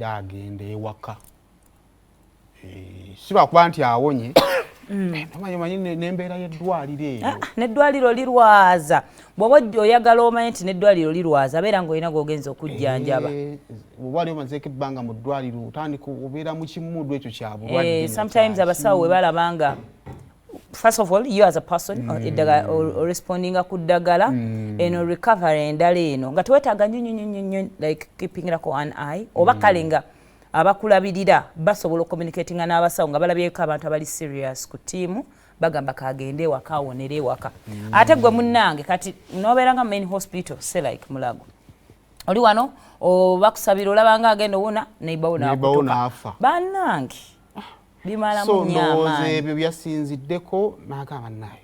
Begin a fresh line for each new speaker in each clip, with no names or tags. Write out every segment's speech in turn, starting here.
Agenda ewaka, si lwakuba nti awonye. Omanyi n'embeera y'eddwaliro eyo.
Ah, n'eddwaliro lirwaza. Bw'oba oyagala omanye nti n'eddwaliro lirwaza, abeera ng'olina gw'ogenza okujjanjaba.
Bw'oba wali omazeeko ebbanga mu ddwaliro, otandika obeera mu kimudu ekyo kya bulwadde.
Sometimes abasawo we balaba nga, first of all, you as a person, eddagala orespondinga ku ddagala, eno recovery endala eno nga tewetaaga nnyo nnyo nnyo nnyo, like keepingirako an eye, oba kale nga abakulabirira basobola ocommunicatinga n'abasawo nga balabyeko abantu abali serious ku ttiimu, bagamba kagende ewaka, awonere ewaka. Ate gwe munnange, kati nobeera nga main hospital, say like Mulago, oli wano obakusabira, olaba nga agenda owona, neibawo
Neighbour
nakutuka.
N'afa.
Bannange, bimalamu
So
nnyo
ndowooza
amaanyi.
Ebyo byasinziddeko n'agamba naye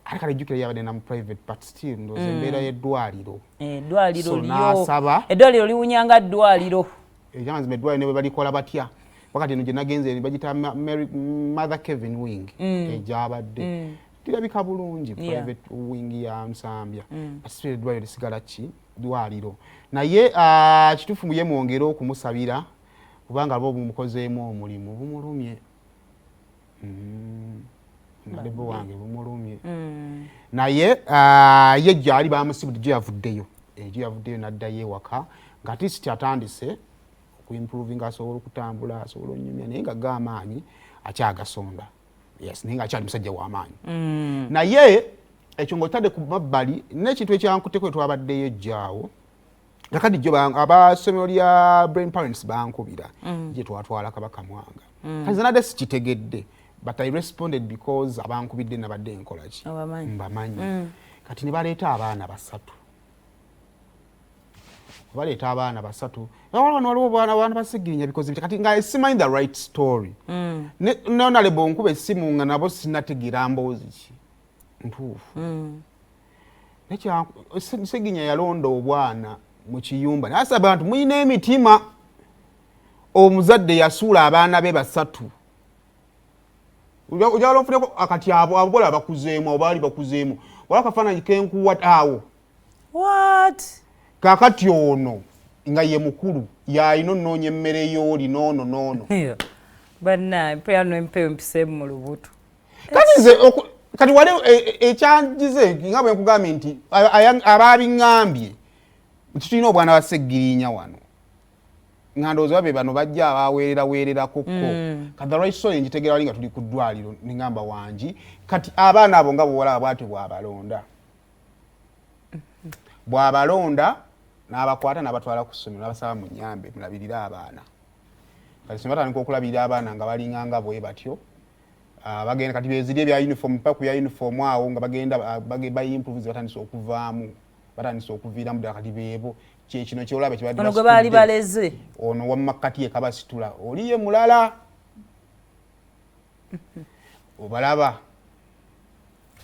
ate kale jjukira yabadde na mu private, but still ndowooza embeera y'eddwaliro.
Eddwaliro
So,
lyo
n'asaba.
Eddwaliro liwunyanga ddwaliro.
Ekyamazima, eddwaliro ne bwe balikola batya, wakati eno gye nagenze bagita Mother Kevin Wing, egyabadde lirabika bulungi, private wing ya Nsambya, but still eddwaliro lisigala ki ddwaliro. Naye kituufu ye mwongere okumusabira, kubanga bo bumukozeemu omulimu, bumulumye. Nalebo wange bumulumye. Naye ye gyali bamusibudde, gyo yavuddeyo, egyo yavuddeyo n'addayo ewaka nga at least atandise okuimprovinga, asobola okutambula, asobola onyumya, naye nga ga amaanyi akyagasonda. Yes, naye nga akyali musajja w'amaanyi. Naye ekyo ng'otadde ku mabbali n'ekintu ekyankuteko, twabaddeyo ejjaawo kakati jjo abasomero lya Brain Parents bankubira gye twatwala Kabaka Mwanga. Kati nze nadde sikitegedde, but I responded because abankubidde nabadde nkola ki?
Obamanyi.
Mbamanyi. Kati ne baleeta abaana basatu, baleeta abaana basatu. Wano waliwo abaana basigirinya bikoze bitya? Kati nga simanyi the right story. Nonalebo nkuba essimu nga nabo sinategeera mboozi ki ntuufu. Seginya yalonda obwana mu kiyumba, naye asaba abantu mulina emitima. Omuzadde yasuula abaana be basatu. Ojagala onfuneko akati abo abola bakuzeemu, abo baali bakuzeemu. Wala akafaananyi kenkuwa awo.
What?
Kakati ono nga ye mukulu, yalina onoonya emmere y'oli noono noono.
Banna empeera empeewo mpiseemu mu lubuto.
Kati nze kati wali ekyangize nga bwe nkugambye nti ababiŋŋambye nti tulina obwana bwa Seggirinya wano, nga ndowooza babe bano bajja abaweereraweererako ko. Kati the right story ngitegera wali nga tuli ku ddwaliro, neŋŋamba wangi. Kati abaana abo nga bwolaba bwatyo bwabalonda, bw'abalonda n'abakwata n'abatwala ku ssomero, n'abasaba mu nyambe mulabirire abaana. Kati ssomero batandika okulabirira abaana nga balinganga bwe batyo. Bagenda kati beziri ebya uniform, pa ku bya uniform awo nga bagenda baimprove, batandise okuvaamu, batandise okuviiramu ddala. Kati beebo kyekino kyolaba kyebadde
Ono gwe baali
basitudde.
baleze.
Ono wammakkati ye kabasitula, oli ye mulala obalaba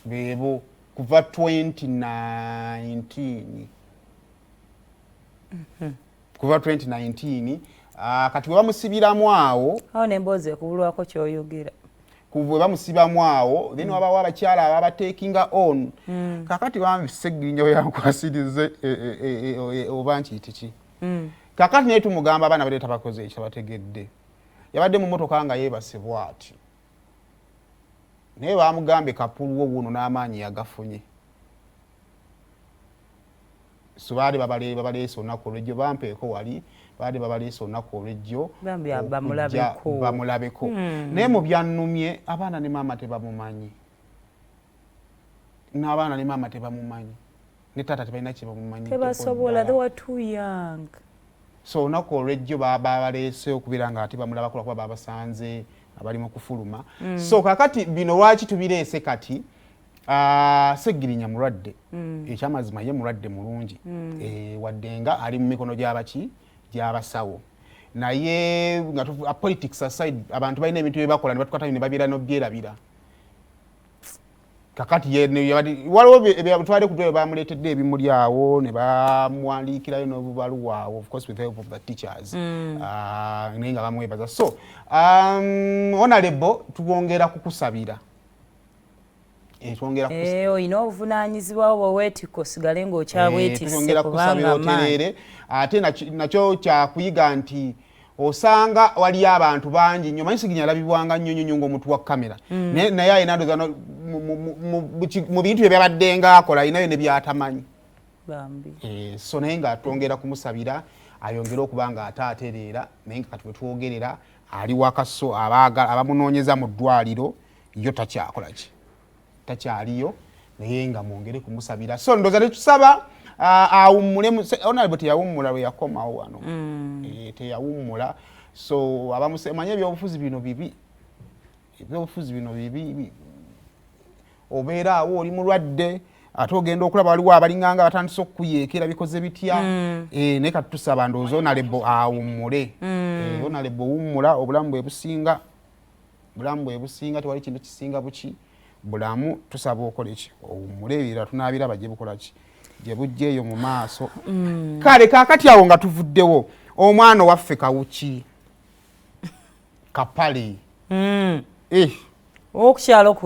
beebo kuva 2019, kuva 2019. Kati we bamusibiramu awo.
Awo nemboozi ekubulwako kyoyogera.
Kuva we bamusibamu awo, then wabawo abakyala ababatekinga on. Kakati bambi Segirinya we yankwasirize oba nkiyite ki? Kakati naye tumugamba abaana badde tabakoze ekyo, tabategedde. Yabadde mu motoka nga yeebase bw'ati, naye bamugambye kapuluwo wuno n'amaanyi yagafunye. So baali babaleese olunaku olwejjo, bampeeko wali baali babaleese olunaku olwejjo.
Bambi
okujja
bamulabeko.
Bamulabeko. Naye mu byannumye, abaana ne maama tebamumanyi, n'abaana ne maama tebamumanyi, ne taata tebalina kye bamumanyi.
Tebasobola, they were too young.
So olunaku olwejjo babaleese okubeera nga ate bamulabako, lwakuba babasanze abali mu kufuluma. So kakati bino lwaki tubireese kati? Segirinya mulwadde. Ekyamazima ye mulwadde mulungi. Wadde nga ali mu mikono gy'abaki, gy'abasawo, naye nga politics aside, abantu balina ebintu bye bakola ne batukwata ne babeera nobyerabira. Kakati waliwo twali ku ddwaliro, bamuleetedde ebimuli awo ne bamuwandiikirayo n'obubaluwa awo, of course with the help of the teachers. Naye nga bamwebaza. So honorable, tubongera kukusabira. Twongera
Olina obuvunaanyizibwa bwe weetikka, osigale ng'okyabwetisse.
Twongera kusabira
Kubanga maani.
otereere. Ate nakyo kyakuyiga nti osanga waliyo abantu bangi nnyo. Manyi Siginya alabibwanga nnyo nnyo nnyo ng'omuntu wa kamera, naye alina ndowooza mu bintu bye byabadde ngaakola, alinayo ne byatamanyi.
Bambi.
So naye nga twongera kumusabira ayongere okuba nga ate atereera, naye nga kati wetwogerera ali waka. So abamunoonyeza mu ddwaliro yo takyakola ki, takyaliyo, naye nga mwongere kumusabira. So ndowooza tetusaba awummule. Honorable teyawummula lwe yakomawo wano. Teyawummula. So manye ebyobufuzi bino bibi, ebyobufuzi bino bibi, obeera awo oli mulwadde, ate ogenda okulaba waliwo abalinganga batandise okukuyeekera, bikoze bitya. Naye kati tusaba ndowooza honorable awummule. Honorable owummula, obulamu bwe businga, bulamu bwe businga, tewali kintu kisinga buki bulamu. Tusaba okola eki, owummule, ebirala tunaabiraba gye bukola ki, gye bujja eyo mu maaso. Kale kaakati awo nga tuvuddewo, omwana owaffe Kawuki Kapale.
Owokukyalo kuno.